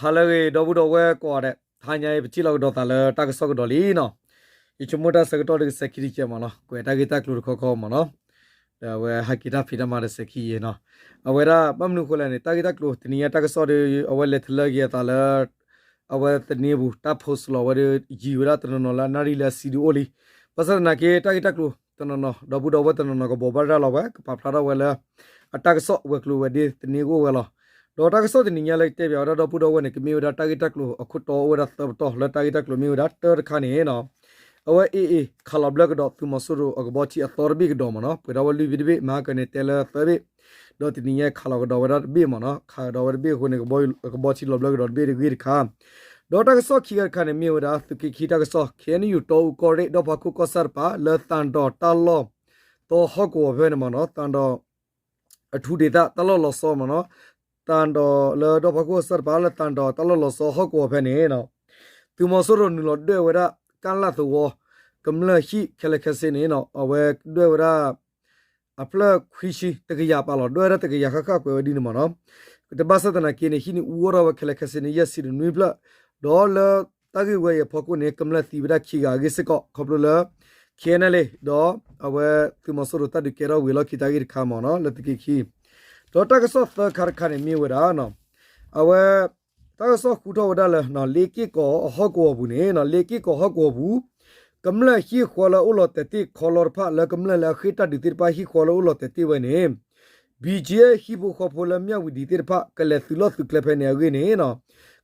ဟါလၢအဂ့ၤ ဒီပုၢ်ဒီဝဲၢ်ကိးဂၤဒဲး, တဟါညါအံၤ ပထံၣ်လိာ်ကဒီးသးလၢတၢ်ကစီၣ်ကဒီးလံနီၤ. ယဆိကမိၣ်တၢ်ဆၢကတီၢ်ဒ်ကစဲးခံတကဲးမ့ၢ်နီၤ, ကွဲးတၢ်ဂ့ၢ်တၢ်ကျိၤတခီခီမ့ၢ်နီၤ, ဒီးအဝဲဟဲက့ၤတၢ်ဖံးတၢ်မၤဒီးစဲးခံယဲနီၤ. အဝဲဒၣ်ဘၣ်မနုၤအဃိလဲၣ်န့ၣ် တၢ်ဂ့ၢ်တၢ်ကျိၤတနံၤညါတၢ်ကစီၣ်ဒီး အဝဲလဲၤတလၢက့ၤအသးလၢ အဝဲသန့ပူၤ တၢ် post လီၤဝဲဒီး ယံာ်ဝဲဒၣ်တနီၤနီၤလၢအနၣ်ရံၣ်လၢအဆံဒုအိၣ်လံ. ဘၣ်ဆၣ်သနာ်က့ တၢ်ဂ့ၢ်တၢ်ကျိၤတနီၤနီၤ ဒီပုၢ်ဒီဝဲၢ်တနီၤနီၤကဘိးဘၣ်ရၤလီၤဝဲ ကပာ်ဖျါထီၣ်ဝဲလၢ အတၢ်ကစီၣ်ဝဲၤကျိၤဝဲၤဒ့သန့ကအိၣ်ဝဲလီၤ. ဒီးတၢ်ကစီၣ်တနံၤညါလၢတဲဘၣ်ဝဲဒၣ်ဒီပုၢ်ဒီဝဲၢ်န့ၣ် ကမ့ၢ်ဝဲဒၣ်တၢ်ဂ့ၢ်တၢ်ကျိၤအခိၣ်တီအိၣ်ဝဲဒၣ်သၢပတီၢ် လၢတၢ်ဂ့ၢ်တၢ်ကျိၤမ့ၢ်ဝဲဒၣ်တၢတခါန့ၣ်နီၤ အဝဲ AA ခးလီၤဘျၢကဒီးသုးမီၤစိရိၤအကဘီထံအသီတဘ့ၣ်ကဒီးမ့ၢ်နီၤ, ပှဲၤဒၣ်ဝဲလွံၢ်ဘ့ၣ်တဘ့ၣ် မဟါကန့ၣ်တဲလၢသၢဘ့ၣ်, ဒီးတနံၤညါခးလီၤကဒီးဝဲဒၣ်တဘ့ၣ်မ့ၢ်နီၤ, ခးကဒီးဝဲတဘ့ၣ်အဃိန့ၣ် ကဘီထံလီၤဘျၢကဒီးတဘ့ၣ်တဂ့ၢ်တခါ. ဒီးတၢ်ကစီၣ်ခံခါတခါန့ၣ် မ့ၢ်ဝဲဒၣ်သုးက့ခံတၢ်ကစီၣ် KNU တီအူကီၢ်ရ့ၣ် ဒီၣ်ဖးခိၣ်ကီၢ်ဆၣ်တပၤ လၢသးဒီးတၢ်လီၢ်သီဟီၣ်ကဝီၤဖဲန့ၣ်မ့ၢ်နီၤ, သးဒီး အထူဒေသ တၢ်လီၢ်လီၤဆီမ့ၢ်နီၤ, သးဒီးလၢဒီၣ်ဖးခိၣ်ကီၢ်ဆၣ်တပၤ လၢသးဒီးတၢ်လီၢ်လီၤဆီဟီၣ်ကဝီၤဖဲန့ၣ်နီၤ, သုးမီၤစိရိၤနုာ်လီၤဒွဲၣ်ဝဲဒၣ် ကၣ်လၣ်သဝီ ကမျၢၢ်ဟံၣ်ခဲလၢာ်ခဲဆ့န့ၣ်နီၤ, အဝဲဒွဲၣ်ဝဲဒၣ် အဖျၢၣ်ခွံဆံ တကယၤပာ်လီၤ ဒွဲၣ်ဝဲဒၣ်တကယၤဃၣ်ဃၣ်ကွဲးဝဲဒ်န့ၣ်မ့ၢ်နီၤ, တဘၣ်ဆၣ်သနာ်က့န့ၣ် ဟံၣ်န့ၣ်အူအီၣ်ထီၣ်ဝဲခဲလၢာ်ခဲဆ့န့ၣ် ယဲၢ်ဆံတနွံဖျၢၣ်, ဒီးလၢတၢ်ဂ့ၢ်ဝဲအံၤအဖီခိၣ်န့ၣ် ကမျၢၢ်သံဝဲဒၣ်ခံဂၤအဂ့ၢ်စ့ၢ်ကီး ခီဖျိလၢ KNLA ဒီးအဝဲသုးမီၤစိရိၤတၢ်ဒုးကဲထီၣ်ဝံၤလီၢ်ခံတၢ်ဂ့ၢ်တခါမ့ၢ်နီၤ လၢသုးက့ခံ ဒီးတၢ်ကစီၣ်သၢခါတခါန့ၣ်မ့ၢ်ဝဲဒၣ် အဝဲ တၢ်ကစီၣ်ဃုထီၣ်ဝဲဒၣ်လၢ လ့က့ၢ်ကီၤအဟီၣ်ကဝီၤပူၤန့ၣ် လ့က့ၢ်ကီၤဟီၣ်ကဝီၤပူၤ ကမျၢၢ်ဟံၣ်ဃီလၢအအိၣ်လီၤတဲာ်တ့ၢ်ခီလီတဖၣ်လၢကမျၢၢ်လၢအဃ့ၢ်တၢ်ဒုးသ့ၣ်တဖၣ်ဟံၣ်ဃီလၢအအိၣ်လီၤတဲာ်တ့ၢ်ဝဲန့ၣ် BGF ဟံၣ်ဖိဃီဖိလၢမၠၣ်ဝတံၤသ့ၣ်တဖၣ် ကလဲၤသုးလီၢ်သုးကျဲဖဲန့ၣ်အဂ့ၢ်န့ၣ်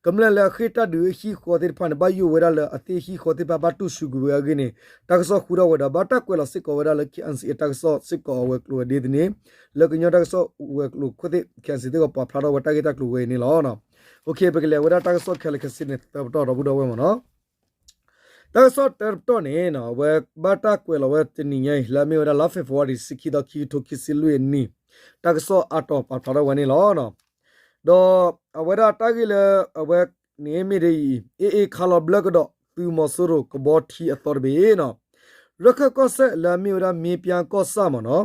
ကမျၢၢ်လၢအဃ့ၢ်တၢ်ဒုးဟံၣ်ဃီသ့ၣ်တဖၣ်န့ၣ် ဘၣ်ယိၣ်ဝဲဒၣ်လၢအသ့ၣ်ဟံၣ်ဃီသ့ၣ်တဖၣ်ဘၣ်တူၢ်ဆူၣ်ကွံာ်ဝဲအဂ့ၢ်န့ၣ် တၢ်ကစီၣ်ဃုထီၣ်ဝဲဒီး ဘၣ်တၢ်ကွဲးလီၤစ့ၢ်ကီးဝဲဒၣ်လၢ KNC အတၢ်ကစီၣ်စ့ၢ်ကီးအဝဲၤကျိၤဝဲၤဒ့သန့ လၢကညီတၢ်ကစီၣ်ဝဲၤကျိၤခိၣ်သ့ၣ် KNC သ့ၣ်ကီးပာ်ဖျါထီၣ်ဝဲတၢ်ဂ့ၢ်တၢ်ကျိၤဝဲအံၤန့ၣ်လီၤ. ပကလဲၤဝဲဒၣ်တၢ်ကစီၣ်ခဲလၢာ်ခဲဆ့န့ၣ် သၢပတီၢ်ဒီပုၢ်ဒီဝဲၢ်မ့ၢ်နီၤ. တၢ်ကစီၣ်တၢတပတီၢ်န့ၣ် အဝဲဘၣ်တၢ်ကွဲးလီၤဝဲတနံၤညါအံၤ လၢအမ့ၢ်ဝဲဒၣ်လါ February တဆံခံသီ ခံကထိခံဆံလွံၢ်အနံၣ် တၢ်ကစီၣ်အါတီၤပာ်ဖျါထီၣ်ဝဲန့ၣ်လီၤ. ဒီးအဝဲဒၣ်တၢ်ဂ့ၢ်လၢအဝဲန့ၣ်မ့ၢ်ဒ်အံၤ, AA ခးလီၤဘျၢကဒီးသုးမီၤစိရိၤကဘီထံအသီတဘ့ၣ်နီၤ, ရခၢၣ်ကီၢ်စဲၣ်လၢအမ့ၢ်ဝဲဒၣ်မ့ၢ်ပၠါကီၢ်ဆၣ်မ့ၢ်နီၤ,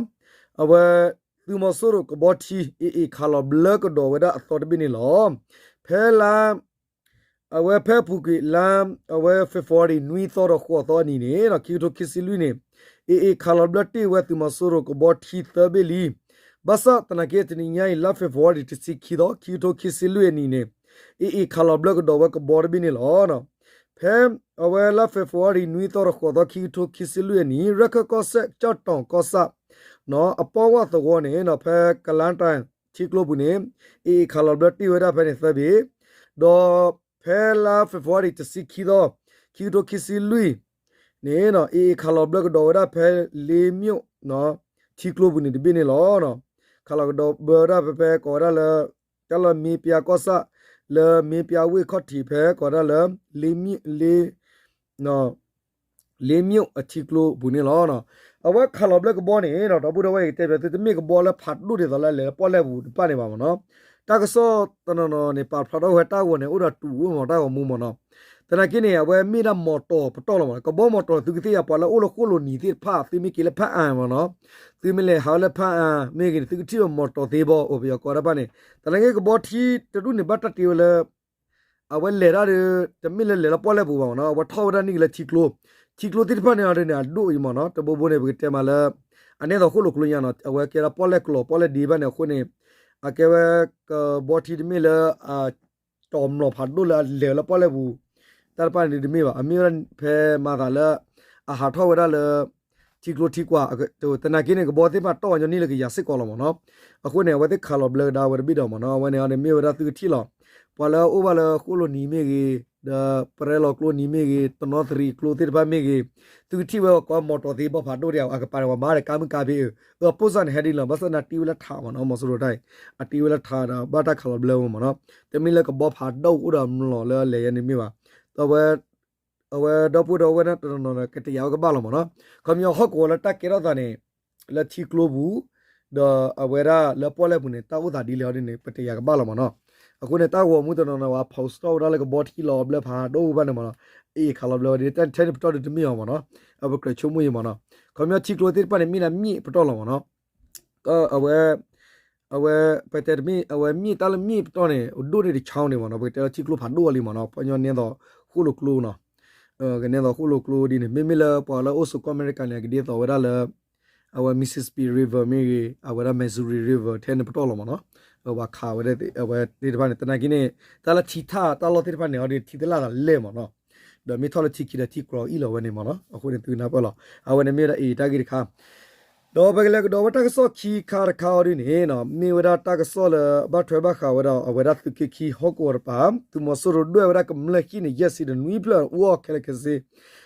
အဝဲသုးမီၤစိရိၤကဘီထံ AA ခးလီၤဘျၢကဒီးဝဲဒၣ်အသီတဘ့ၣ်န့ၣ်လီၤ. ဖဲလါ အဝဲဖဲအပူၤကွံာ်လါ အဝဲ February နွံသီဒီးဃိးသီအနံၤန့ၣ် ခံကထိခံဆံလွံၢ်န့ၣ် AA ခးလီၤဘျၢတ့ၢ်ဝဲသုးမီၤစိရိၤကဘီထံသၢဘ့ၣ်လံ. ဘၣ်ဆၣ်သနာ်က့တနံၤညါအံၤ လါ February တဆံခံသီ ခံကထိခံဆံလွံၢ်အနံၤန့ၣ် AA ခးလီၤဘျၢကဒီးဝဲကဘီတဘ့ၣ်န့ၣ်လီၤ. ဖဲအဝဲလါ February နွံသီဒီးဃိးသီ ခံကထိခံဆံလွံၢ်အနံၤ ရခၢၣ်ကီၢ်စဲၣ် ကၠီၣ်တီၣ်ကီၢ်ဆၣ် အပီဝၣ်သဝီန့ၣ် ဖဲကလါတၢ်ထံကျိပူၤန့ၣ် AA ခးလီၤဘျၢတ့ၢ်ဝဲဒၣ်ဖဲန့ၣ်သၢဘ့ၣ်, ဒီးဖဲလါ February တဆံခံသီ ခံကထိခံဆံလွံၢ်န့ၣ် AA ခးလီၤဘျၢကဒီးဝဲဒၣ်ဖဲလ့မျိၣ် ထံကျိပူၤန့ၣ်တဘ့ၣ်န့ၣ်လီၤ. ခးလီၤကဒီးဘျၢဝဲဒၣ်ဖဲဖဲကိးဝဲဒၣ်လၢ တၢ်လၢမ့ၢ်ပၠါကီၢ်ဆၣ် လၢမ့ၢ်ပၠါဝ့ၢ်ခီၣ်ထံးဖဲကိးဝဲဒၣ်လၢ လ့ လ့မျိၣ်အထံကျိပူၤန့ၣ်လီၤ. အဝဲခးလီၤဘျၢကဘီန့ၣ်ဒီး ဒီပုၢ်ဒီဝဲၢ်ကတဲဘၣ်သု တမ့ၢ်ကဘီလၢဖးဒိၣ်ဒ်သိးလၢအလဲၤလၢပီၣ်လဲၣ်ပူၤတဖၣ်န့ၣ်ဘၣ်မ့ၢ်နီၤ. တၢ်ကစီၣ်တနီၤနီၤန့ၣ် ပာ်ဖျါထီၣ်ဝဲတၢ်ဂီၤန့ၣ် အိၣ်ဒီးတူၢ်အိၣ်မ့ၢ်တၢ်ဂီၤမူမ့ၢ်နီၤ. သနာ်က့န့ၣ် အဝဲမ့ၢ်ဒၣ်မီၢ်တီၤပတီၢ်လီၤမ့ၢ်နီၤ. ကဘီမီၢ်တီၤသုကသ့ၣ်ညါပှၤလၢအိၣ်လၢဃိၣ်လိၤနံၤသ့ၣ်တဖၣ် သုမ့ၢ်က့ၤလၢဖးအါမ့ၢ်နီၤ. သုမ့ၢ်လဲၤဟးဝဲလၢဖးအါမ့ၢ်ဂ့ၤန့ၣ် သုကထံၣ်ဝဲမီၢ်တီၤသ့ဘီအိၣ်ပယီၤကိးဒၣ်ဘၣ်န့ၣ်. သနာ်က့ကဘီထံတဒူၣ်န့ၣ် ဘၣ်တၢ်တ့ဝဲလၢ အဝဲလဲၤဒၣ်ဒီး တမ့ၢ်လၢလဲၤလၢပီၣ်လဲၣ်ပူၤဘၣ်မ့ၢ်နီၤ. အဝဲထီၣ်ဝဲဒၣ်န့ၣ်က့ၤလၢထံကျိ, ထံကျိသ့ၣ်တဖၣ်န့ၣ်အီၤဒ်န့ၣ် အဒိၣ်အံၤမ့ၢ်နီၤ. တဘိဘိန့ၣ် ပကတဲမးလၢ အန့ၣ်သိးဃိၣ်လိာ်ကျိညါနီၤ. အဝဲကဲဒၣ်ပီၣ်လဲၣ်ကျိာ် ပီၣ်လဲၣ်ဒ့ဘၣ်န့ၣ်အဃိန့ၣ် အကဲဝဲကဘီထံတမ့ၢ်လၢ တီၤမျိာ်ဖးဒိၣ်လၢအလဲၤဝဲလၢပီၣ်လဲၣ်ပူၤ တၢ်တဖၣ်န့ၣ်တမ့ၢ်ဘၣ်. အမ့ၢ်ဝဲဒၣ်ဖဲမၤသးလၢ အဟးထီၣ်ဝဲဒၣ်လၢ ထံကျိထံကွာ် သနာ်က့န့ၣ် ကဘီသ့ၣ်တဖၣ်တီၢ်ဝဲညီနုၢ်လၢကယၤစ့ၢ်ကီးလီၤမ့ၢ်နီၤ. အဃိန့ၣ် အဝဲသ့ၣ်ခးလီၤဘျၢကဒါဝဲတဘ့ၣ်ဒီးမ့ၢ်နီၤ. အဝဲန့ၣ်အီၤန့ၣ်မ့ၢ်ဝဲဒၣ်သုကထံၣ်လီၤ. ပှၤလၢအအိၣ်ဘၣ်လၢဃိၣ်လိၤနံၤမ့ၢ်ဂ့ၤ, ဒီးပရဲလီၤကျိနံၤမ့ၢ်ဂ့ၤ, တနီသရံၣ်ကျိသ့ၣ်တဖၣ်မ့ၢ်ဂ့ၤ, သုကထံၣ်ဝဲကိးမီၢ်တီၤသ့ဘီဖးဒိၣ်ဒံး အကပၤန့ၣ် ပှၤမၤဒီးကါမုၢ်ကါဘ့ၣ်အၢ, အပိၢ်စၢ်န့ၣ်ဟဲဒ်လီၤ. ဘၣ်ဆၣ်သနာ်က့တ့ဝဲလၢထးမ့ၢ်နီၤ, မီၤစိရိၤတၢ်အံၤ အတ့ဝဲလၢထးဒီး ဘၣ်တၢ်ခးလီၤဘျၢဝဲမ့ၢ်နီၤ. တမ့ၢ်လၢကဘီဖးဒိၣ်အိၣ်ဒီးမျိာ်လၢအလဲၤယဲန့ၣ်မ့ၢ်ဘၣ်. ဒီး အဝဲဒီပုၢ်ဒီဝဲၢ်န့ၣ်တနီၤနီၤဒီး ကတယာ်ဝဲကဘၣ်လီၤမ့ၢ်နီၤ. ခီပညီဟီၣ်ကဝီၤလၢတၢ်ကဲထီၣ်သးန့ၣ် လၢထံကျိပူၤ ဒီးအဝဲဒၣ်လၢပီၣ်လဲၣ်ပူၤန့ၣ် တၢ်အိၣ်သးဒ်လဲၣ်အီၤဒ်န့ၣ် ပတယာ်ကဘၣ်လီၤမ့ၢ်နီၤ. အဃိန့ၣ် တၢ်ဂီၤမူတနီၤနီၤ ပှၤ post ထီၣ်ဝဲဒၣ်လၢကဘီထံလီၤဘျၢဖးဒိၣ်ဘၣ်န့ၣ်မ့ၢ်နီၤ, အ့ၣ်ခးလီၤဘျၢဝဲဒ် ထဲန့ၣ်ပတီၢ်ဒုးတမ့ၢ်အီၤမ့ၢ်နီၤ, အပကြၢးဆိကမိၣ်အံၤမ့ၢ်နီၤ. ခီပညီထံကျိသ့ၣ်တဖၣ်န့ၣ် မ့ၢ်ဒၣ်မ့ၣ်ပတီၢ်လီၤမ့ၢ်နီၤ. အဝဲ အဝဲ ပတဲတမ့ၢ် အဝဲမ့ၢ်တၢ်လၢမ့ၢ်ပတီၢ်န့ၣ် ဒိၣ်န့ၢ်တဆါန့ၣ်မ့ၢ်နီၤ ပကတဲလၢထံကျိဖးဒိၣ်အီၤလံမ့ၢ်နီၤ ပှၤကညီနဲသိးဃိၣ်လိာ်ကျိနီၤ ကနဲသိးဃိၣ်လိာ်ကျိဒ်န့ၣ် မ့မ့ၢ်လၢပှၤလၢအိၣ်ဆိးကီၢ်အမဲရကၤန့ၣ် ကဒ်သိးဝဲဒၣ်လၢ အဝဲ Mississippi River မ့ၢ်ဂ့ၤ အဝဲဒၣ် Missouri River ထဲန့ၣ်ပတီၢ်လီၤမ့ၢ်နီၤ ပှၤခးဝဲဒၣ် အဝဲသ့ၣ်တဖၣ်န့ၣ် သနာ်က့န့ၣ် တၢ်လၢထံထၣ်တၢ်လီၢ်သ့ၣ်တဖၣ်န့ၣ် အီၤဒ်ထံသ့ၣ်လၣ်သးလဲၢ်မ့ၢ်နီၤ ဒီးမ့ၢ်ထီၣ်လၢထံခံဒီးထံကြီအံၣ်လီၤဝဲန့ၣ်မ့ၢ်နီၤ အဃိန့ၣ်သုနၢ်ပၢၢ်လီၤ အဝဲန့ၣ်မ့ၢ်ဝဲဒၣ်အံၤတၢ်ဂ့ၢ်တခါ ဒီးပကလဲၤကဒီးဝဲတၢ်ကစီၣ်ခံခါတခါအီၤဒ်န့ၣ်နီၤ မ့ၢ်ဝဲဒၣ်တၢ်ကစီၣ်လၢဘၣ်ထွဲဘၣ်ဃးဝဲဒၣ် အဝဲဒၣ်သုးက့ခံဟီၣ်ကဝီၤတပၤ သုးမီၤစိရိၤဒွဲၣ်ဝဲဒၣ်ကမျၢၢ်ဟံၣ်န့ၣ် ယဲၢ်ဆံဒီးနွံဖျၢၣ်အူအီၣ်ခဲလၢာ်ခဲဆ့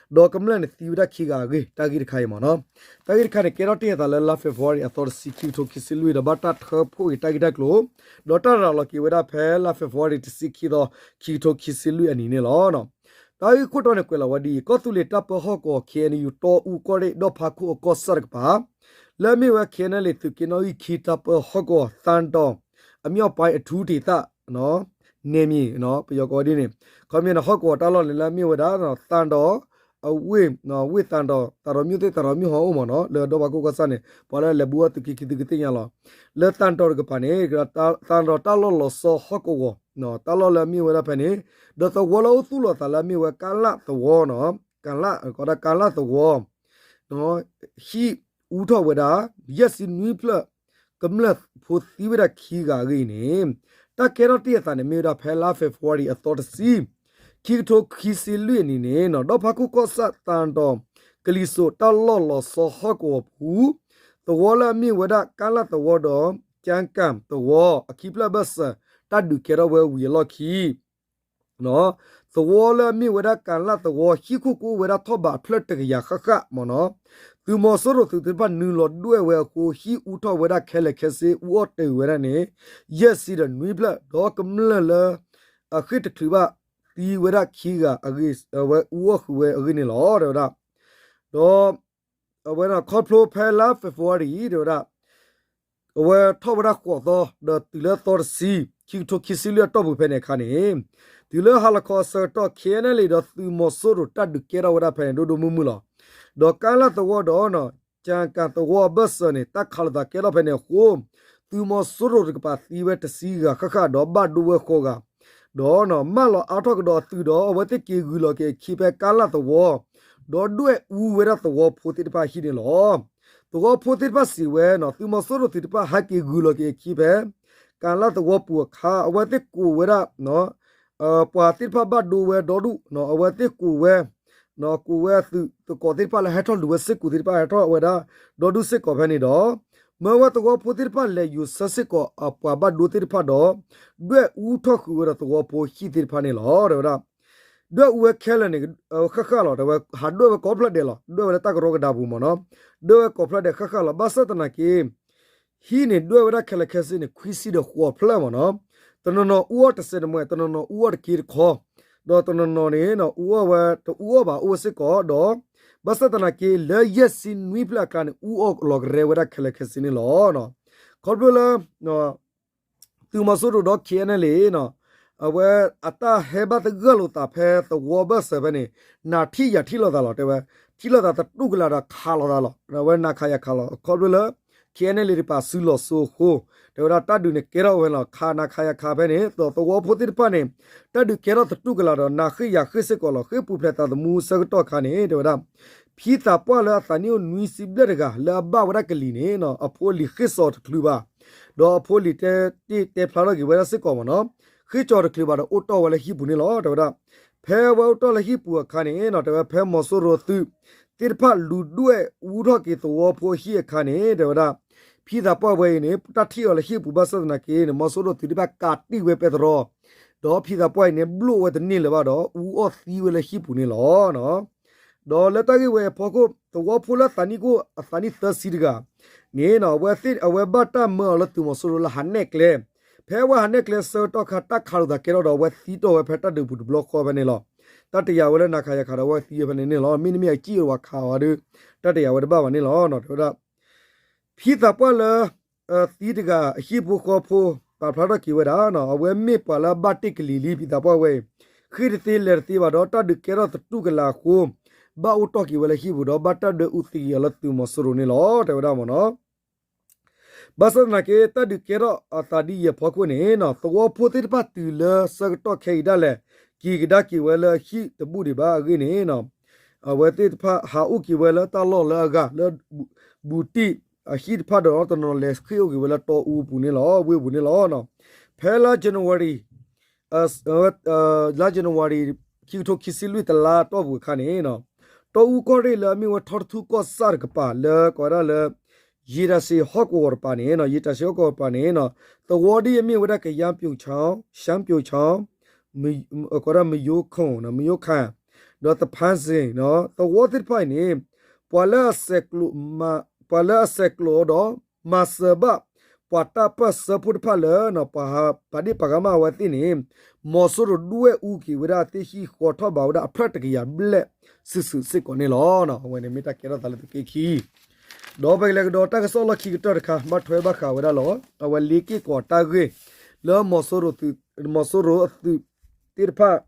ဒီးကမျၢၢ်န့ၣ်သံဝဲဒၣ်ခံဂၤအဂ့ၢ် တၢ်ဂ့ၢ်တခါအံၤမ့ၢ်နီၤ တၢ်ဂ့ၢ်တခါန့ၣ် ကဲထီၣ်တ့ၢ်အသးလၢလါ February အသီတဆံ ခံကထိခံဆံလွံၢ် ဒီးဘၣ်တၢ်ထၢဖှိၣ်က့ၤတၢ်ဂ့ၢ်တၢ်ကျိၤ ဒီးတၢ်ရၤလီၤက့ၤဝဲဒၣ်ဖဲလါ February တဆံခံသီ ခံကထိခံဆံလွံၢ်အနံၤန့ၣ်လီၤ. တၢ်ဂ့ၢ်ခိၣ်တီန့ၣ်ကွဲးလီၤဝဲဒ်အံၤ, ကီၢ်သူလ့ၤတၢ်ပၢဟီၣ်ကဝီၤ K N U တီအူကီၢ်ရ့ၣ်ဒီၣ်ဖးခိၣ်အကီၢ်ဆၣ်တကပၤ လၢအမ့ၢ်ဝဲ K N L A သုးက့နီၣ်ဂံၢ်ခံတၢ်ပၢဟီၣ်ကဝီၤ သၢတီၤ အမ့ၢ်အပၢ်အထူတ့ၢ်သၣ် နဲမံၤ ပယီၤကိးဝဲဒ်န့ၣ် ခီမ့ၢ်န့ၣ် ဟီၣ်ကဝီၤတၢ်လီၢ်န့ၣ်လၢအမ့ၢ်ဝဲဒၣ် သၢတီၤ အဝ့ၢ် ဝ့ၢ်သၢတီၤ သးတီၤမ့ၢ်သ့ၣ် သးတီၤမ့ၢ်ဟီၣ်အိၣ်မ့ၢ်နီၤ လၢဒီၣ်ဖးခိၣ်ကီၢ်ဆၣ်န့ၣ် ပှၤလၢလဲၤဘူးအီၣ်သုးက့ခံသုကသ့ၣ်ညါလီၤ. လၢသၢတီၤတကပၤန့ၣ် သၢတီၤတၢ်လီၢ်လီၤဆီဟီၣ်ကဝီၤ တၢ်လီၢ်လၢအမ့ၢ်ဝဲဒၣ်ဖဲန့ၣ် ဒီးသဝီလၢအအိၣ်သူၣ်လီၤသးလၢအမ့ၢ်ဝဲကၢ်လၣ်သဝီနီၤ ကၢ်လၣ် ကီးဒၣ်ကၢ်လၣ်သဝီ ဟံၣ်အူထီၣ်ဝဲဒၣ် ယဲၢ်ဆံနွံဖျၢၣ် ကမျၢၢ်ဖိသံဝဲဒၣ်ခံဂၤအဂ့ၢ်အံၤန့ၣ် တၢ်ကဲထီၣ်တ့ၢ်အသးန့ၣ် မ့ၢ်ဝဲဒၣ်ဖဲလါ February အသီတဆံ ခံကထိခံဆံလွံၢ်အနံၤန့ၣ်နီၤ ဒီၣ်ဖးခိၣ်ကီၢ်ဆၣ်သၢတီၤ ကလံၤစိးတၢ်လီၢ်လီၤဆီဟီၣ်ကဝီၤပူၤ သဝီလၢအမ့ၢ်ဝဲဒၣ်ကၢ်လၣ်သဝီဒီး ကၠၣ်ကၣ်သဝီ အခံဖျၢၣ်အဘၢၣ်စၢၤ တၢ်ဒုးကဲထီၣ်ဝဲဝံၤအလီၢ်ခံ သဝီလၢအမ့ၢ်ဝဲဒၣ်ကၢ်လၣ်သဝီ ဟံၣ်ခိၣ်ကအိၣ်ဝဲဒၣ်ထီၣ်ဘးအဖျၢၣ်တကယၤဃၣ်ဃၣ်မ့ၢ်နီၤ သုးမီၤစိရိၤသုးသ့ၣ်တဖၣ်နုာ်လီၤဒွဲၣ်ဝဲအဃိ ဟံၣ်အူထီၣ်ဝဲဒၣ်ခဲလၢာ်ခဲဆ့ အူအီၣ်တ့ၢ်ဝဲဒၣ်န့ၣ် ယဲၢ်ဆံဒီးနွံဖျၢၣ် ဒီးကမျၢၢ်လၢ အဃ့ၢ်တချုးဘၣ်သံဝဲဒၣ်ခံဂၤအဂ့ၢ် အဝဲအူအီၣ်ဃုာ်ဝဲအဂ့ၢ်န့ၣ်လီၤ တဲဝဲဒၣ် ဒီး အဝဲဒၣ်ခီဖျိဖဲလါ February တဲဝဲဒၣ် အဝဲထီၣ်ဝဲဒၣ်ဃိးသီ ဒီးတုၤလၢသီတဆံ ခံကထိခံဆံလွံၢ်အတီၢ်ပူၤဖဲန့ၣ်အခါန့ၣ် တုၤလၢဟါလီၤခီအဆၢကတီၢ် K N L A ဒီးသုးမီၤစိရိၤတၢ်ဒုးကဲထီၣ်ဝဲဒၣ်ဖဲန့ၣ် ဒိၣ်ဒိၣ်မုၢ်မုၢ်လီၤ. ဒီးကၢ်လၣ်သဝီဒီး ကၠၣ်ကၣ်သဝီအဘၢၣ်စၢၤန့ၣ် တၢ်ခးလိာ်သးကဲထီၣ်ဖဲန့ၣ်အဃိ သုးမီၤစိရိၤတကပၤသံဝဲတဆံဂၤဃၣ်ဃၣ် ဒီးဘၣ်ဒိဝဲဃိးဂၤ ဒီးမၢလီၤအါထီၣ်ကဒီးအသုးဒီး အဝဲသ့ၣ်က့ၤဂုာ်လီၤက့ၤအခံဖဲကၢ်လၣ်သဝီ ဒီးဒွဲၣ်အူဝဲဒၣ်သဝီဖိသ့ၣ်တဖၣ်ဟံၣ်န့ၣ်လီၤ. သဝီဖိသ့ၣ်တဖၣ်စံးဝဲနီၤ သုးမီၤစိရိၤသုးတဖၣ်ဟဲက့ၤဂုာ်လီၤက့ၤအခံဖဲ ကၢ်လၣ်သဝီပူၤအခါ အဝဲသ့ၣ်ကိးဝဲဒၣ် ပှၤသ့ၣ်တဖၣ်ဘၣ်ဒိဝဲဒီဒူၣ် အဝဲသ့ၣ်ကိးဝဲ ကိးဝဲအသုးသကိးသ့ၣ်တဖၣ်လၢဟဲထီၣ်လူၤဝဲစ့ၢ်ကီးသ့ၣ်တဖၣ်ဟဲထီၣ်ဝဲဒၣ် ဒီဒူၣ်စ့ၢ်ကီးဖဲန့ၣ်ဒီး မၢဝဲသဝီဖိသ့ၣ်တဖၣ်လဲၤယူၤဆၢစ့ၢ်ကီးအပှၤဘၣ်ဒိသ့ၣ်တဖၣ်ဒီး ဒွဲၣ်အူထီၣ်ဃုာ်ဝဲဒီးသဝီဖိဟံၣ်သ့ၣ်တဖၣ်န့ၣ်လီၤ တဲဝဲဒၣ် ဒွဲၣ်အူဝဲခဲလၢာ်န့ၣ် ဃၣ်ဃၣ်လီၤ တဲဝဲ ဟးဒွဲၣ်ဝဲကိးဖျၢၣ်ဒဲးလီၤ ဒွဲၣ်ဝဲလၢတၢ်ကရီကဒါပူၤမ့ၢ်နီၤ ဒွဲၣ်ဝဲကိးဖျၢၣ်ဒဲးဃၣ်ဃၣ်လီၤ ဘၣ်ဆၣ်သနာ်က့ ဟံၣ်န့ၣ်ဒွဲၣ်ဝဲဒၣ်ခဲလၢာ်ခဲဆ့န့ၣ် ခွံဆံဒီးဃိးဖျၢၣ်မ့ၢ်နီၤ တနီၤနီၤအူအီၣ်တစဲးတမှဲ တနီၤနီၤအူအီၣ်တက့တခီ ဒီးတနီၤနီၤန့ၣ် အူအီၣ်ဝဲ တအူအီၣ်ဘၣ်အိၣ်ဝဲစ့ၢ်ကီးဒီး ဘၣ်ဆၣ်သနာ်က့ လၢယဲၢ်ဆံနွံဖျၢၣ်အကျါန့ၣ် အူအီၣ်လီၤကရဲဝဲဒၣ်ခဲလၢာ်ခဲဆ့န့ၣ်လီၤ. ခီဖျိလၢ သုးမီၤစိရိၤဒီး K N L A အဝဲအတၢ်ဟဲဘၣ်သဂၢၢ်လိာ်သးဖဲသဝီဘၢၣ်စၢၤဖဲန့ၣ် နၤထံၣ်ယၤထံၣ်လိာ်သးလီၤ တဲဝဲ ထံၣ်လိာ်သးသတူၢ်ကလာ်ဒီးခးလိာ်သးလီၤ အဝဲနၤခးယၤခးလီၤ ခီဖျိလၢ K N L A တကပၤစုလီၤစိအဃိ တဲဝဲဒၣ်တၢ်ဒုးန့ၣ်ကဲထီၣ်ဝဲလီၤ ခးနၤခးယၤခးဖဲန့ၣ် သဝီဖိသ့ၣ်တဖၣ်န့ၣ် တၢ်ဒုးကဲထီၣ်သတူၢ်ကလာ်ဒီး နၤဃ့ၢ်ယၤဃ့ၢ်စ့ၢ်ကီးလီၤ ဃ့ၢ်ပူၤဖျဲးသးသမူဆၢကတီၢ်အခါန့ၣ် တဲဝဲဒၣ် ဖံသးပှၢ်လၢအသးနံၣ်အိၣ်နွံဆံဘျဲၣ်တဂၤ လၢအဘၣ်ဝဲဒၣ်ကလံၤန့ၣ် အဖိအလံၤဃ့ၢ်စိာ်တချုးဘၣ် ဒီးအဖိအလံၤတဲတ့ၢ်တဲဖျါထီၣ်က့ၤဝဲဒၣ်စ့ၢ်ကီးမ့ၢ်နီၤ ဃ့ၢ်စိာ်တချုးဘၣ်ဒီးအိၣ်တီၢ်ဝဲလၢဟံၣ်ပူၤန့ၣ်လီၤ တဲဝဲဒၣ် ဖဲအဝဲအိၣ်တီၢ်လၢဟံၣ်ပူၤအခါန့ၣ် တဲဝဲဖဲမီၤစိရိၤသုးသ့ၣ်တဖၣ်လူၤဒွဲၣ်အူထီၣ်က့ၤသဝီဖိအဟံၣ်အခါန့ၣ် တဲဝဲဒၣ် ဖံသးပှၢ်ဝဲအံၤန့ၣ် တၢ်ထံၣ်အီၤလၢဟံၣ်ပူၤဘၣ်ဆၣ်သနာ်က့န့ၣ် မီၤစိရိၤသုးသ့ၣ်တဖၣ်ကးတံၢ်ဝဲပဲတြီ ဒီးဖံသးပှၢ်အံၤန့ၣ် ဘျိၣ်ဝဲတန့ၢ်လၢၤဘၣ်ဒီး အူအီၣ်သံဝဲလၢဟံၣ်ပူၤန့ၣ်လီၤ. ဒီးလၢတၢ်ဂ့ၢ်ဝဲအဖီခိၣ် သဝီဖိလၢအသးနံၣ်ကအိၣ်အသးနံၣ်သၢဆံတဂၤန့ၣ် အဝဲဘၣ်တၢ်မၢအီၤလၢသုးမီၤစိရိၤလၢဟးနဲၣ်ကျဲ ဖဲအဝဲဟးနဲၣ်ကျဲဆၢကတီၢ်ခါ တၢ်ခးလိာ်သးကဲထီၣ်ဒီး အဝဲသံတီၢ်ဝဲဖဲတၢ်ဒုးပူၤတဘျီဃီဖဲန့ၣ်လီၤ. တၢ်တယာ်ဝဲလၢနၤခးယၤခးဒီးအဝဲသံဝဲဖဲန့ၣ်န့ၣ်လီၤ. မ့တမ့ၢ်အစံၣ်အဝဲခးအီၤဒီး တၢ်တယာ်ဝဲတဘၣ်ဘၣ်န့ၣ်လီၤ. တဲဝဲဒၣ် ဖံသးပှၢ်လၢ သံတဂၤအဟံၣ်ဖိဃီဖိ ပာ်ဖျါထီၣ်က့ၤဝဲဒၣ် အဝဲမ့ၢ်ပှၤလၢအဘၣ်တ့ၢ်ကလံၤလံ ဖံသးပှၢ်ဝဲအံၤ ဃ့ၢ်တသ့လဲၤတသ့ဘၣ်ဒီး တၢ်ဒုးကဲထီၣ်သတူၢ်ကလာ်အဃိ ဘၣ်အိၣ်တီၢ်က့ၤဝဲလၢဟံၣ်ပူၤဒီး ဘၣ်တၢ်ဒွဲၣ်အူသံက့ၤအီၤလၢသုးမီၤစိရိၤန့ၣ်လီၤ. တဲဝဲဒၣ်မ့ၢ်နီၤ ဘၣ်ဆၣ်သနာ်က့ တၢ်ဒုးကဲထီၣ်အသးဒ်အံၤအဖီခိၣ်န့ၣ် သဝီဖိသ့ၣ်တဖၣ်တုၤလၢဆၢကတီၢ်ခဲအံၤဒၣ်လဲာ် က့ၤကဒါက့ၤဝဲလၢအဟံၣ်တဘူၣ်ဒံးဘၣ်အဂ့ၢ်န့ၣ် အဝဲသ့ၣ်တဖၣ်ဟးအိၣ်က့ၤဝဲလၢတၢ်လီၢ်လၢအဂၤလၢ ဘူးတံၢ်အဟံၣ်တဖၣ်ဒီးတနီၤလဲၤဃ့ၢ်အိၣ်က့ၤဝဲလၢတီအူပူၤန့ၣ်လီၤ, ဝ့ၢ်ပူၤန့ၣ်လီၤ. ဖဲလါ January လါ January ခံကထိခံဆံလွံၢ်တလါတီၢ်ပူၤအခါန့ၣ် တီအူကီၢ်ရ့ၣ်လၢအမ့ၢ်ဝဲထီတထူၣ်ကီၢ်ဆၣ်တကပၤလၢကိးဝဲဒၣ်လၢ ရေတာရှည်ဟီၣ်ကဝီၤတကပၤန့ၣ် ရေတာရှည်ဟီၣ်ကဝီၤတကပၤန့ၣ် သဝီဒ်အမ့ၢ်ဝဲဒၣ် ကယန်းပြုချောင်း, ရှမ်းပြုချောင်း, ကိးဝဲဒၣ် မယိၤခိၣ်, မယိၤခၣ်, ဒီးသဖါစ့ၣ်, သဝီသ့ၣ်တဖၣ်အံၤန့ၣ် ပှၤလၢအဆဲးကျိး ပှၤလၢအဆဲးကျိးဒီး မၤစၢၤဘၣ် ပှၤတၢ်ပၢၢ်ဆၢဖိတဖၣ်လၢ ပှၤဟးပာ်ဒ့ၣ်ပာ်ကမၣ်အဝဲသ့ၣ်န့ၣ် မီၤစိရိၤဒွဲၣ်အူက့ၤဝဲဒၣ်သ့ၣ်ဟံၣ်ဃီထီၣ်ဘးဝဲဒၣ်အဖျၢၣ်တကယၤဘျဲၣ်စုာ်စုာ်စ့ၢ်ကီးန့ၣ်လီၤ. အဝဲန့ၣ်မ့ၢ်တၢ်ကဲထီၣ်သးလၢသုးက့ခံ ဒီးပကလဲၤကဒီးတၢ်ကစီၣ်လီၢ်ခံကတၢၢ်တခါ ဘၣ်ထွဲဘၣ်ဃးဝဲဒၣ်လီၤ. အဝဲလ့က့ၢ်ကီးတၢ်ဂ့ၢ် လၢမီၤစိရိၤအသုးသ့ၣ်တဖၣ်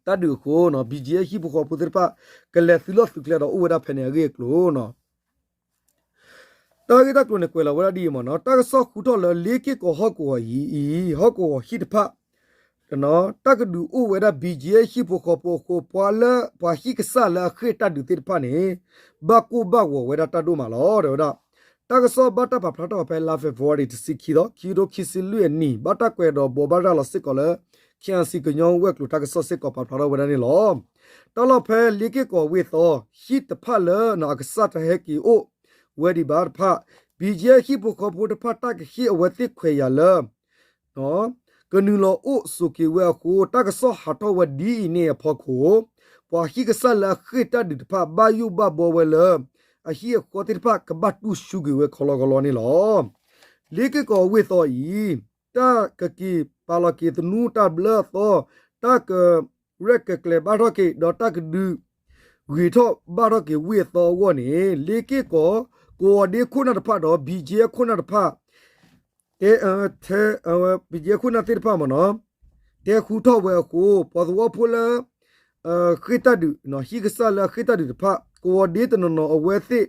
တၢ်ဒုးအဃိ ဘီကၠံအဲၣ်ဟံၣ်ဖိဃီဖိသ့ၣ်တဖၣ် ကလဲၤသုးလီၢ်သုးကျဲဒီးအိၣ်ဝဲဒၣ်ဖဲန့ၣ်အဂ့ၢ်အကျိၤ တၢ်ဂ့ၢ်တၢ်ကျိၤန့ၣ်ကွဲးလီၤဝဲဒၣ်ဒ်အံၤမ့ၢ်နီၤ, တၢ်ကစီၣ်ဃုထီၣ်လၢလ့က့ၢ်ကီးဟီၣ်ကဝီၤအံၤ ဟီၣ်ကဝီၤဟံၣ်တဖၣ် တၢ်ကဒုးအိၣ်ဝဲဒၣ် ဘီကၠံအဲၣ်ဟံၣ်ဖိဃီဖိအဃိ ပှၤလၢပှၤဟံၣ်ကစၢ်လၢအဃ့ၢ်တၢ်ဒုးသ့ၣ်တဖၣ်န့ၣ် ဘၣ်ကိၢ်ဘၣ်ဂီၤဝဲဒၣ်တၢ်ဒိၣ်မးလီၤ တဲဝဲဒၣ်. တၢ်ကစီၣ်ဘၣ်တၢ်ပာ်ဖျါထီၣ်ဖဲလါ February တဆံခံသီ ခံကထိခံဆံလွံၢ်အနံၣ် ဘၣ်တၢ်ကွဲးဒီးဘိးဘၣ်ရၤလီၤစ့ၢ်ကီးလၢ ခ့ၣ်အဲၣ်စံၣ် ကညီဝဲၤကျိၤတၢ်ကစီၣ်စ့ၢ်ကီးပာ်ဖျါထီၣ်ဝဲဒၣ်န့ၣ်လီၤ. တၢ်လီၢ်ဖဲလ့က့ၢ်ကီးဝ့ၢ်သီ ဟံၣ်တဖၣ်လၢအကစၢ်တဟဲက့ၤအိၣ်ဝဲဒံးဘၣ်တဖၣ် ဘီကၠံအဲၣ်ဟံၣ်ဖိဃီဖိတဖၣ်တၢ်ကဟ့ၣ်အဝဲသ့ၣ်ခွဲးယာ်လၢ ကနုာ်လီၤအိၣ်ဆိးက့ၤဝဲအဃိ တၢ်ကစီၣ်ဟးထီၣ်ဝဲဒ်အံၤန့ၣ်အဖီခိၣ် ပှၤဟံၣ်ကစၢ်လၢအဃ့ၢ်တၢ်ဒုးတဖၣ် ဘၣ်ယိၣ်ဘၣ်ဘှီဝဲလၢ အဟံၣ်အဃီသ့ၣ်တဖၣ်ကဘၣ်တူၢ်ဆူက့ၤဝဲခီလီခီလီန့ၣ်လီၤ. လ့က့ၢ်ကီးဝ့ၢ်သီအံၤ တၢ်ကက့ၤပာ်လီၤက့ၤသနူတၢ်ဘျၢအသီ တၢ်ကရဲၣ်ကကျဲၤဘၣ်ထီၣ်က့ၤ ဒီးတၢ်ကဒုး ဂ့ၤထီၣ်ဘၣ်ထီၣ်က့ၤဝ့ၢ်အသီအဂီၢ်န့ၣ် လ့က့ၢ်ကီး ကဝီၤဒ့ခိၣ်နၢ်တဖၣ်ဒီး ဘီကၠံအဲၣ်ခိၣ်နၢ်တဖၣ် တဲ ထဲ ဘီကၠံအဲၣ်ခိၣ်နၢ်သ့ၣ်တဖၣ်မ့ၢ်နီၤ တဲဃူထီၣ်ဝဲအဃိ ပှၤသဝီဖိလၢ ဃ့ၢ်တၢ်ဒုး ဟံၣ်ကစၢ်လၢအဃ့ၢ်တၢ်ဒုးတဖၣ် ကဝီၤဒ့တနီၤနီၤအဝဲသ့ၣ်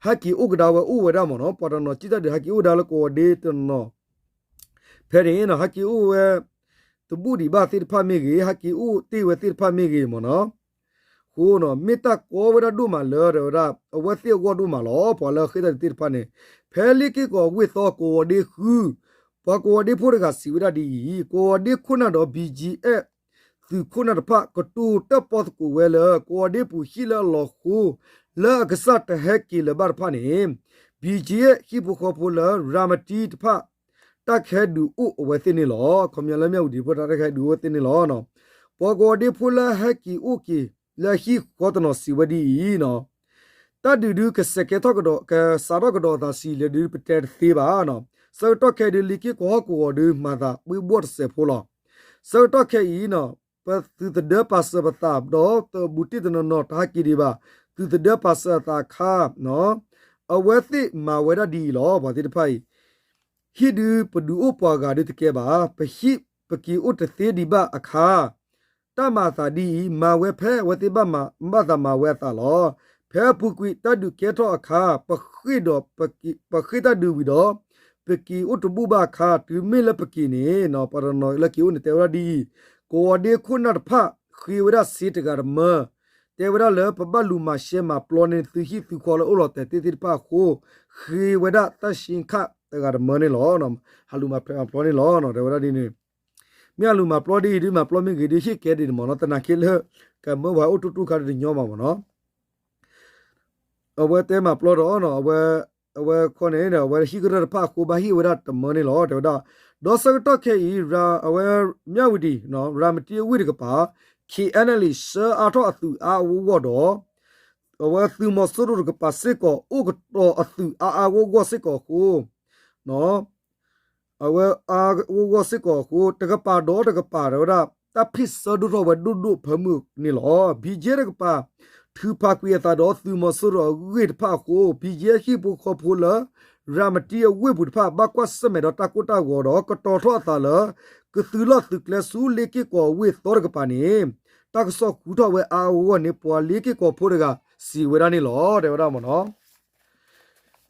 ဟဲက့ၤအိၣ်ကဒါဝဲအိၣ်ဝဲဒၣ်မ့ၢ်နီၤ ပှၤတနီၤက့ၢ်တၢ်ဒုးဟဲက့ၤအိၣ်ဒါလၢကဝီၤဒ့တနီၤနီၤ ဖဲန့ၣ် ဟဲက့ၤအိၣ်ဝဲ တဘူၣ်ဒံးဘၣ်သ့ၣ်တဖၣ်မ့ၢ်ဂ့ၤ ဟဲက့ၤအိၣ်တ့ၢ်ဝဲသ့ၣ်တဖၣ်မ့ၢ်ဂ့ၤမ့ၢ်နီၤ အဃိ မ့ၢ်တၢ်ကီဝဲဒၣ်ဒိၣ်မးလၢ တဲဝဲဒၣ် အဝဲသ့ၣ်အဂီၢ်ဒိၣ်မးလီၤ. ပှၤလၢအဃ့ၢ်တၢ်ဒုးသ့ၣ်တဖၣ်န့ၣ် ဖဲလ့က့ၢ်ကီးဝ့ၢ်သီကဝီၤဒ့ဃု ပှၤကဝီၤဒ့ဖိတဂၤစံးဝဲဒၣ်ဒ်အံၤ ကဝီၤဒ့ခိၣ်နၢ်ဒီး ဘီကၠံအဲၣ် သုးခိၣ်နၢ်တဖၣ် ကတိၤတၢၣ်ပီၣ်သကိးဝဲလၢ ကဝီၤဒ့ပူၤဟံၣ်လၢအလီၤဃိ လၢအကစၢ်တဟဲက့ၤလၢၤဘၣ်တဖၣ်န့ၣ် ဘီကၠံအဲၣ်ဟံၣ်ဖိဃီဖိလၢ ရၤမတံတဖၣ် တၢ်ကဟဲဒုးအိၣ်အဝဲသ့ၣ်န့ၣ်လီၤ. ခီပညီလၢမၠၣ်ဝတံၤဖိတၢ်ကဟဲဒုးအိၣ်ဝဲသ့ၣ်န့ၣ်လီၤ. ပှၤကဝီၤဒ့ဖိလၢဟဲက့ၤအိၣ်က့ၤ လၢဟံၣ်ဃီတနီၤစံးဝဲဒ်အံၤ တၢ်ဒုးဒုးကစဲးကဲထီၣ်ကဒီး ကစးထီၣ်ကဒီးအသးဆံးလဲၣ်ဒုးပတဲတသ့ဘၣ်. ဆၢကတီၢ်ခဲအံၤဒုး လ့က့ၢ်ကီးဟီၣ်ကဝီၤဒုးမၤသးပှ့ၤဘှီၣ်တစဲးဖိလီၤ. ဆၢကတီၢ်ခဲအံၤ ပသုးသဒၢပာ်စၢၤပသးဒီး တဘူးတံၢ်တနီၤနီၤတဟဲက့ၤဒံးဘၣ်. သုးသဒၢပာ်စၢၤအသးအခါ အဝဲသ့ၣ်မၤဝဲဒၣ်ဒ်အံၤလီၤ. ပှၤသ့ၣ်တဖၣ်အံၤ ဟံၣ်ဒုးပဒုးအိၣ်ပှၤဂၤဒုးတကဲဘၣ်. ပဟံၣ်ပက့ၤအိၣ်တသ့ဒံးဘၣ်အခါ တၢ်မၤအသးဒ်အံၤ မၤဝဲဖဲအဝဲသ့ၣ်ဘၣ်မၤ ဘၣ်သးမၤဝဲအသးလီၤ. ဖဲအပူၤကွံာ်တၢ်ဒုးကဲထီၣ်အခါ ပဃ့ၢ်ဒီး ပဃ့ၢ်တၢ်ဒုးဝံၤဒီး ပက့ၤအိၣ်တဘူၣ်ဘၣ်အခါ တုၤမ့ၢ်လၢပက့ၤန့ၣ် ပှၤတနီၤလၢက့ၤအိၣ်န့ၣ် တဲဝဲဒၣ်ဒ်အံၤ ကဝီၤဒ့ခိၣ်နၢ်တဖၣ် ဃ့ဝဲဒၣ်စ့တဂၤတမၢ တဲဝဲဒၣ်လၢပဘၣ်လူၤမၤရှဲမၤပျီန့ၢ်သုဟံၣ်သုဃီလၢအိၣ်လီၤတဲာ်သ့ၣ်တဖၣ်အဃိ ဃ့ဝဲဒၣ်သၣ်ဆ့ခၣ်တဂၤတမၢန့ၣ်လီၤ. ဟးလူၤမၤဖျဲးမၤပျီန့ၣ်လီၤ တဲဝဲဒၣ်ဒ်န့ၣ် မ့ၢ်အလူၤမၤပျီဒ်အံၤဒုး မၤပျီမ့ၢ်ဂ့ၤဒုး ဟ့ၣ်ကဲဒ်န့ၣ်မ့ၢ်နီၤ သနာ်က့လၢ ကမၢပှၤအိၣ်တူၢ်တူၢ်ခါဒုးတညီဘၣ်မ့ၢ်နီၤ အဝဲတဲမၤပျီဒီး အဝဲခီန့ၣ် အဝဲဟံၣ်ကရၢၢ်တဖၣ်အဃိ ဘၣ်ဟ့ၣ်ဝဲဒၣ်တမၢန့ၣ်လီၤ တဲဝဲဒၣ်. ဒီးဆၢကတီၢ်ခဲအံၤ အဝဲမၠၣ်ဝတံၤ ရၤမတံအဝ့ၢ်တကပၤ ခ့ၣ်အဲၣ်နဲလ်အံၤ ဆှၢအါထီၣ်အသုးအါအါဂီၢ်ဂီၢ်ဒီး အဝဲသုးမီၤစိရိၤတကပၤစ့ၢ်ကီး အိၣ်ကတီၤအသုးအါအါဂီၢ်ဂီၢ်စ့ၢ်ကီးအဃိ အဝဲအါဂီၢ်ဂီၢ်စ့ၢ်ကီးအဃိ တကပၤဒီးတကပၤ တဲဝဲဒၣ် တၢ်ဖ့ၣ်ဆၢဒိၣ်ထီၣ်ဝဲဒိၣ်ဒိၣ်ဖၢမုၢ်န့ၣ်လီၤ. ဘီကၠံအဲၣ်တကပၤ ထုးဖးကွံာ်အသးဒီးသုးမီၤစိရိၤအဂ့ၢ်တဖၣ်အဃိ ဘီကၠံအဲၣ်ဟံၣ်ဖိဃီဖိလၢ ရၤမတံအဝ့ၢ်ပူၤတဖၣ် ဘၣ်ကွၢ်ဆၢၣ်မဲာ်ဒီးတၢ်ကိၢ်တၢ်ဂီၤဒီး ကတီၤထီၣ်အသးလၢ ကသုးလီၢ်သုးကျဲဆူလ့က့ၢ်ကီးဝ့ၢ်သီတကပၤန့ၣ် တၢ်ကစီၣ်ဃုထီၣ်ဝဲအါအါဂီၢ်ဂီၢ်န့ၣ် ပှၤလ့က့ၢ်ကီးဖိတဂၤစံးဝဲဒၣ်န့ၣ်လီၤ တဲဝဲဒၣ်မ့ၢ်နီၤ.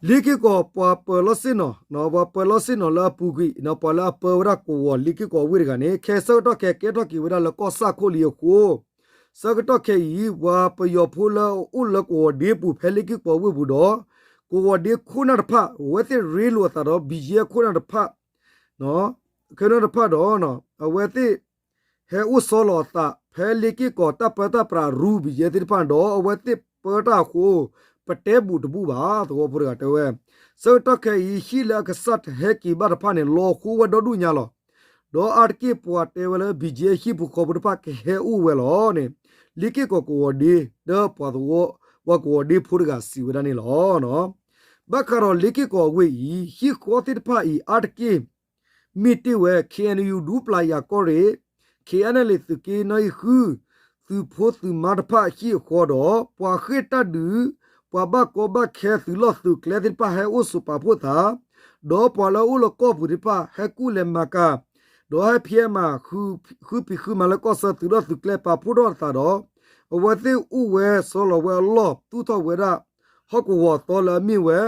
လ့က့ၢ်ကီၢ်ပှၤပၢၤလီၤဆ့ၣ်နီၤ, ပှၤပၢၤလီၤဆ့ၣ်နီၤလၢအပူၤကွံာ် ပှၤလၢအပၢဝဲဒၣ်ကဝီၤလ့က့ၢ်ကီၢ်အဝ့ၢ်တဂၤန့ၣ် ခဲဆၢကတီၢ်ခဲအံၤကဲထီၣ်က့ၤဝဲဒၣ်လၢကီၢ်ဆၣ်ခိၣ်လံအဃိ ဆၢကတီၢ်ခဲအံၤ ပှၤပယီၤဖိလၢအအိၣ်လၢကဝီၤဒ့ပူၤဖဲလ့က့ၢ်ကီၢ်ဝ့ၢ်ပူၤဒီး ကဝီၤဒ့ခိၣ်နၢ်တဖၣ် အဝဲသ့ၣ်ရ့လိာ်အသးဒီး ဘံၣ်ယဲၢ်ခိၣ်နၢ်တဖၣ် ခိၣ်နၢ်တဖၣ်ဒီး အဝဲသ့ၣ် ဟဲအိၣ်ဆီလီၤအသး ဖဲလ့က့ၢ်ကီၢ်တၢ်ပၢတၢ်ပြးရူ ဘံၣ်ယဲၢ်သ့ၣ်တဖၣ်ဒီး အဝဲသ့ၣ်ပၢတၢ်အဃိ ပတဲဘူးတဘူးဘၣ် သဝီဖိတဂၤတဲဝဲ. ဆၢကတီၢ်ခဲအံၤ ဟံၣ်လၢအကစၢ်တဟဲက့ၤဘၣ်တဖၣ်န့ၣ် လီၤဃိဝဲဒီဒူၣ်ညါလီၤ. ဒီးအါတက့ၢ်ပှၤတဲဝဲလၢ ဘံၣ်ယဲၢ်ဟံၣ်ဖိဃီဖိတဖၣ်ကဟဲအိၣ်ဝဲလီၤန့ၣ် လ့က့ၢ်ကီၢ်ကဝီၤဒ့ ဒီးပှၤသဝီ ပှၤကဝီၤဒ့ဖိတဂၤစံးဝဲဒၣ်န့ၣ်လီၤ. ဘၣ်ဃးဒီးလ့က့ၢ်ကီၢ်အဝ့ၢ်အံၤ ဟံၣ်ဃီသ့ၣ်တဖၣ်အံၤအါတက့ၢ် မ့ၢ်တ့ၢ်ဝဲ KNU ဒူပျၤယၤကီၢ်ရ့ၣ်, KNLA သုးက့နီၣ်ဂံၢ်ဃု, သုးဖိသုးမါတဖၣ်ဟံၣ်အဃီဒီး ပှၤဃ့ၢ်တၢ်ဒုး, ပှၤဘၣ်ကီဘၣ်ခဲသုးလီၢ်သုးကျဲသ့ၣ်တဖၣ်ဟဲအိၣ်ဆိးပာ်ဖှိၣ်သး, ဒီးပှၤလၢအအိၣ်လၢကီၢ်ပူၤသ့ၣ်တဖၣ် ဟဲကူၣ်လဲၤမၤကၤ, ဒီးဟဲဖံးဟဲမၤ ဃုဖံးဃုမၤလၢကီၢ်ဆၢသုးလီၢ်သုးကျဲပာ်ဖှိၣ်ထီၣ်အသးဒီး အဝဲသ့ၣ်အိၣ်ဝဲဆီလီၤဝဲအလီၢ် သူၣ်ထီၣ်ဝဲဒၣ် ဟီၣ်ကဝီၤအသီလၢအမ့ၢ်ဝဲ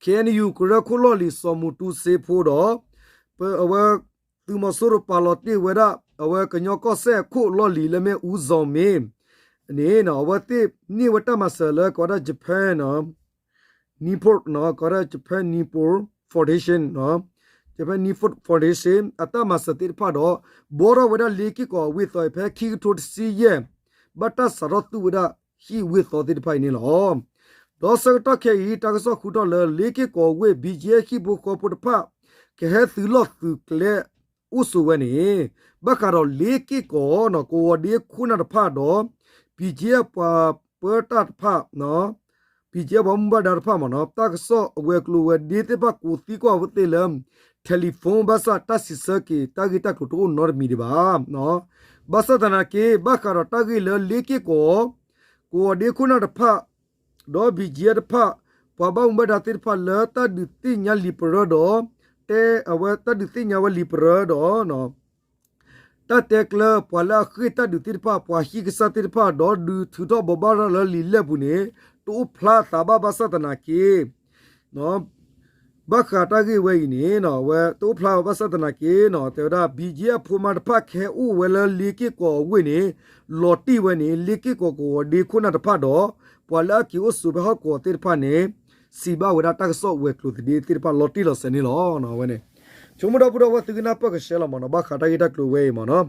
KNU ကရၢခိၣ်လီၢ်လံၤ စီၤမူတူစ့ဖိဒီး အဝဲ သုးမီၤစိရိၤပာ်လီၤတ့ၢ်ဝဲဒၣ် အဝဲကညီကီၢ်စဲၣ်အခိၣ်လီၢ်လံၤလၢမ့ၢ် ဦးဇော်မင်း န့ၣ် အဝဲသ့ၣ်န့ၢ်ဝဲတၢ်မၤစၢၤလၢကိးဝဲဒၣ် Japan Nippon ကိးဝဲဒၣ် Japan Nippon Foundation Japan Nippon Foundation အတၢ်မၤစၢၤသ့ၣ်တဖၣ်ဒီး ဘှီထီၣ်ဝဲဒၣ်လ့က့ၢ်ကီၢ်အဝ့ၢ်သီအံၤ ဖဲခံကထိတဆံယဲၢ် ဘၣ်တၢ်စးထီၣ်သူၣ်ဝဲဒၣ်ဟံၣ်ဝ့ၢ်သီသ့ၣ်တဖၣ်အံၤန့ၣ်လီၤ. ဒီးဆၢကတီၢ်ခဲအံၤ တၢ်ကစီၣ်ဃုထီၣ်လၢ လ့က့ၢ်ကီၢ်ဝ့ၢ် ဘံၣ်ယဲၢ်ဟံၣ်ဖိဃီဖိတဖၣ် ကဟဲသုးလီၢ်သုးကျဲ အိၣ်ဆိးဝဲန့ၣ် ဘၣ်ဃးဒီးလ့က့ၢ်ကီၢ် ကဝီၤဒ့ခိၣ်နၢ်တဖၣ်ဒီး ဘံၣ်ယဲၢ်ပှၤပၢတၢ်တဖၣ် ဘံၣ်ယဲၢ်ပှၤမူဘၣ်ဒါတဖၣ်မ့ၢ်နီၤ တၢ်ကစီၣ်အဝဲၤကျိၤဝဲၤဒ့သ့ၣ်တဖၣ်ကိးသံကွၢ်ဝဲသ့ၣ်လၢ telephone ဘၣ်ဆၣ်တၢ်စံးဆၢက့ၤ တၢ်ဂ့ၢ်တၢ်ကျိၤတအိၣ်နီတမံၤဒံးဘၣ်. ဘၣ်ဆၣ်သနာ်က့ ဘၣ်ဃးဒီးတၢ်ဂ့ၢ်လၢလ့က့ၢ်ကီၢ် ကဝီၤဒ့ခိၣ်နၢ်တဖၣ် ဒီး ဘံၣ်ယဲၢ် တဖၣ် ပှၤဘၣ်မူဘၣ်ဒါသ့ၣ်တဖၣ်လၢတၢ်ဒုးသ့ၣ်ညါလံာ်ပရၢဒီး တဲအဝဲတၢ်ဒုးသ့ၣ်ညါဝဲလံာ်ပရၢဒီး တၢ်တဲကျၢၤပှၤလၢအဃ့ၢ်တၢ်ဒုးသ့ၣ်တဖၣ် ပှၤဟံၣ်ကစၢ်သ့ၣ်တဖၣ် ဒီးဒုးထုးထီၣ်ဘိးဘၣ်ရၣ်လၢလံာ်လဲၢ်ပူၤန့ၣ် တအိၣ်ဖျါအသးဘၣ်ဘၣ်ဆၣ်သနာ်က့ ဘၣ်ဃးတၢ်ဂ့ၢ်ဝဲအံၤန့ၣ် အဝဲတအိၣ်ဖျါဘၣ်ဆၣ်သနာ်က့ တဲဝဲဒၣ် ဘံၣ်ယဲၢ်အဖိမါတဖၣ်ကဟဲအိၣ်ဝဲလၢလ့က့ၢ်ကီၢ်အဝ့ၢ်န့ၣ် လီၤတံၢ်ဝဲန့ၣ် လ့က့ၢ်ကီၢ်ကဝီၤဒ့ခိၣ်နၢ်တဖၣ်ဒီး ပှၤလၢအက့ၤအိၣ်ဆိးဖဲဟီၣ်ကဝီၤသ့ၣ်တဖၣ်န့ၣ် စံးဘၣ်ဝဲဒၣ်တၢ်ကစီၣ်ဝဲၤကျိၤသဒ့သ့ၣ်တဖၣ်လီၤတံၢ်လီၤဆဲးန့ၣ်လီၤ. အဝဲန့ၣ် ဆိကမိၣ်ဒီပုၢ်ဒီဝဲၢ်သုကနၢ်ပၢၢ်ကဆှဲလီၤမ့ၢ်နီၤ ဘၣ်ဃးတၢ်ဂ့ၢ်တၢ်ကျိၤဝဲအံၤမ့ၢ်နီၤ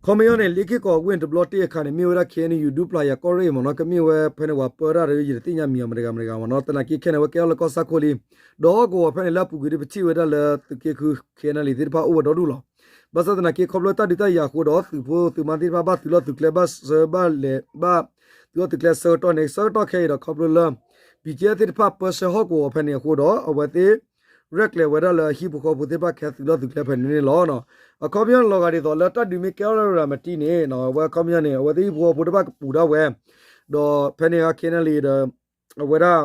ခီပညီန့ၣ် လ့က့ၢ်ကီၢ်ဝ့ၢ်တဘျီတ့ၢ်အခါန့ၣ် မ့ၢ်ဝဲဒၣ် KNU ဒူပျၤယၤကီၢ်ရ့ၣ်မ့ၢ်နီၤ ကမ့ၢ်ဝဲဖဲန့ၣ် ပှၤပၢတၢ်ဒီး ယတသ့ၣ်ညါမံၤအီၤမတဂၤမတဂၤမ့ၢ်နီၤ သနာ်က့ခဲန့ၣ် အဝဲကဲထီၣ်လၢကီၢ်ဆၣ်ခိၣ်လံ ဒီးဟီၣ်ကဝီၤဖဲန့ၣ်လၢအပူၤကွံာ်ဒီး ပထံၣ်ဝဲဒၣ်လၢသုးက့ဃု KNLA သ့ၣ်တဖၣ်အိၣ်ဝဲဒီဒူၣ်လီၤ. ဘၣ်ဆၣ်သနာ်က့ ခီဖျိတၢ်ဒုးတၢ်ယၤအဃိဒီး သုးဖိသုးမါသ့ၣ်တဖၣ် ဘၣ်သုးလီၢ်သုးကျဲ ဘၣ်ဆၢဘၣ်လဲၤ ဘၣ်သုးလီၢ်သုးကျဲဆၢကတီၢ်န့ၣ် ဆၢကတီၢ်ခဲအံၤဒီး ခီဖျိလၢ ဘံၣ်ယဲၢ်သ့ၣ်တဖၣ် ပၢဆှၢဟီၣ်ကဝီၤဖဲန့ၣ်အဃိဒီး အဝဲသ့ၣ် ရဲၣ်ကျဲၤဝဲဒၣ်လၢအဟံၣ်ဖိဃီဖိသ့ၣ်တဖၣ် ကဟဲသုးလီၢ်သုးကျဲဖဲန့ၣ်န့ၣ်လီၤ. အခီပညီန့ၣ် လီၤဂာ်ဒ်သိးလၢတၢ်ဒုးမ့ၢ်ကဲထီၣ်လၢရၤမတံန့ၣ် အဝဲအခီပညီန့ၣ် အဝဲသ့ၣ်ဟံၣ်ဖိဃီဖိတဖၣ်ကပူၤဒၣ်ဝဲ ဒီးဖဲန့ၣ် KNLA ဒီး အဝဲဒၣ်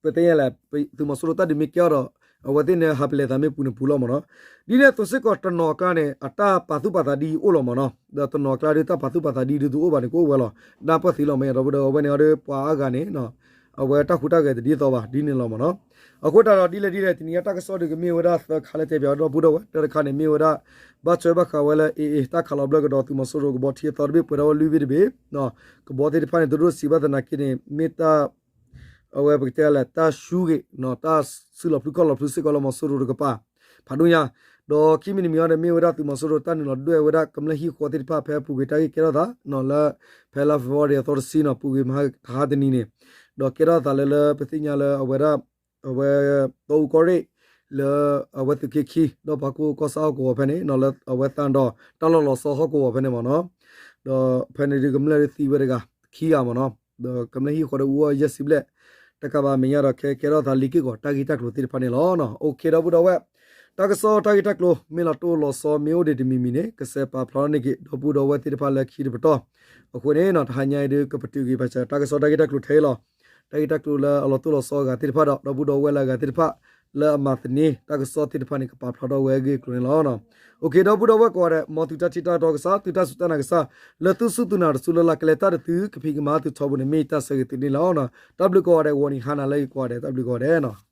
ပသ့ၣ်ညါလၢ သုးမီၤစိရိၤတၢ်ဒုးမ့ၢ်ကဲထီၣ်ဒီး အဝဲသ့ၣ်န့ၣ် ဟးပလဲၤသးမ့ၢ်ပူၤန့ၣ်ပူၤလီၤမ့ၢ်နီၤ. ဒ်န့ၣ်အသိးစ့ၢ်ကီးတနီၤအကျါန့ၣ် အတၢ်ပာ်သူၣ်ပာ်သးဒ်အံၤအိၣ်လီၤမ့ၢ်နီၤ. ဒီးတနီၤအကျါဒီးတၢ်ပာ်သူၣ်ပာ်သးဒ်ဒ်သိးအိၣ်ဘၣ်န့ၣ် ကအိၣ်ဝဲလီၤ. နၢ်ပၢၢ်သ့လီၤမ့ၢ် ဒီပုၢ်ဒီဝဲၢ်န့ၣ်ဒီး ပှၤအါဂၤန့ၣ် အဝဲတၢ်ဟူးတၢ်ဂဲၤတဒ်သိးဘၣ် ဒ်န့ၣ်လီၤမ့ၢ်နီၤ. အဃိသတးဒီးဒ်လဲၣ်ဒ်လဲၣ် တနံၤအံၤတၢ်ကစီၣ်ဒီးကမ့ၢ်ဝဲဒၣ်သၢခါလၢတဲပၠးဝဲဒီပုၢ်ဒီဝဲၢ် တၢ်တခါန့ၣ်မ့ၢ်ဝဲဒၣ် ဘၣ်ထွဲဘၣ်ဃးဝဲလၢ AA တၢ်ခးလီၤဘျၢကဒီးသုးမီၤစိရိၤကဘီထံအသီတဘ့ၣ်ပှဲၤထီၣ်ဝဲလွံၢ်ဘ့ၣ်တဘ့ၣ် ကဘီသ့ၣ်တဖၣ်န့ၣ် တဒိၣ်စံးဘၣ်သနာ်က့န့ၣ် မ့ၢ်တၢ် အဝဲပကတဲလဲၣ် တၢ်ဆူဂ့ၤ တၢ်စုလီၤဖျုခီၣ်လီၤဖျုစ့ၢ်ကီးလၢမီၤစိရိၤတကပၤ ဖးဒိၣ်ညါ ဒီးခံမံၤတမံၤအံၤဒီး မ့ၢ်ဝဲဒၣ်သုးမီၤစိရိၤတၢ်နုာ်လီၤဒွဲၣ်ဝဲဒၣ် ကမျၢၢ်ဟံၣ်ဃီသ့ၣ်တဖၣ်ဖဲအပူၤကွံာ်တၢ်ဂ့ၢ်ကဲထီၣ်သး လၢ ဖဲလါဖ့ၤဘြူၤအါရံၤအသီတဆံနီၤ ပူၤကွံာ်မဟါတဟါတနံၤန့ၣ် ဒီးကဲထီၣ်သးလၢလၢပသ့ၣ်ညါလၢအဝဲဒၣ် အဝဲ တီအူကီၢ်ရ့ၣ် လၢအဝဲသုးက့ခံ ဒီးပှၤကူၣ်ကီၢ်ဆၣ်ဟီၣ်ကဝီၤဖဲန့ၣ်နီၤ လၢအဝဲသးဒီးတၢ်လီၢ်လီၤဆီဟီၣ်ကဝီၤဖဲန့ၣ်မ့ၢ်နီၤ ဒီးဖဲန့ၣ်ဒုးကမျၢၢ်ဒုးသံဝဲတဂၤ ခံဂၤမ့ၢ်နီၤ ဒီးကမျၢၢ်ဟံၣ်ဃီဒီးအူအီၣ်ယဲၢ်ဆံဘျဲၣ် တကးဘၣ်မဲာ်ညါဒီးခဲကဲထီၣ်သးလ့ၤက့ၢ်ကီၢ် တၢ်ဂ့ၢ်တၢ်ကျိၤသ့ၣ်တဖၣ်န့ၣ်လီၤ. အိၣ်ခ့ဒီပုၢ်ဒီဝဲၢ် တၢ်ကစီၣ်တၢ်ဂ့ၢ်တၢ်ကျိၤ မ့ၢ်လီၤတိၢ်လီၤဆီမ့ၢ်အိၣ်ဒံးတမံၤမံၤန့ၣ် ကစဲးပာ်ဖျါထီၣ်န့ၢ်က့ၤ ဒီပုၢ်ဒီဝဲၢ်သ့ၣ်တဖၣ်လၢခံတပတီၢ် အဃိန့ၣ်နီၤ တဟါညါအံၤဒုး ကပတုာ်က့ၤပာ်စၢၤ တၢ်ကစီၣ်တၢ်ဂ့ၢ်တၢ်ကျိၤထဲအံၤလီၤ. တၢ်ဂ့ၢ်တၢ်ကျိၤလၢအလီၤတိၢ်လီၤဆီအဂၤသ့ၣ်တဖၣ်ဒီး ဒီပုၢ်ဒီဝဲၢ်လၢအဂၤသ့ၣ်တဖၣ် လၢအမၤသန့ၤတၢ်ကစီၣ်သ့ၣ်တဖၣ်န့ၣ် ကပာ်ဖျါထီၣ်ဝဲအဂ့ၢ်အကျိၤန့ၣ်လီၤ. အိၣ်ခ့ ဒီပုၢ်ဒီဝဲၢ်ကိးဂၤဒဲး မ်သုတၢ်ထံၣ်တၢ်တီကစၢ် သုတၢ်စူၢ်တၢ်နာ်ကစၢ် လၢသုစူၢ်သုနာ်တစူၢ်လၢ်လၢ် ကလဲၤတၢ်တသုကဖံးကမၤသုထီဘိန့ၣ် မ့ၢ်တၢ်ဆၢဂ့ၤသုန့ၣ်လီၤ. တၢ်ဘျုးကိးဂၤဒဲး ဂီၤနံၤဟါနၤလၢအဂ့ၤကိးဂၤဒဲး တၢ်ဘျုးကိးဂၤဒဲးနီၤ.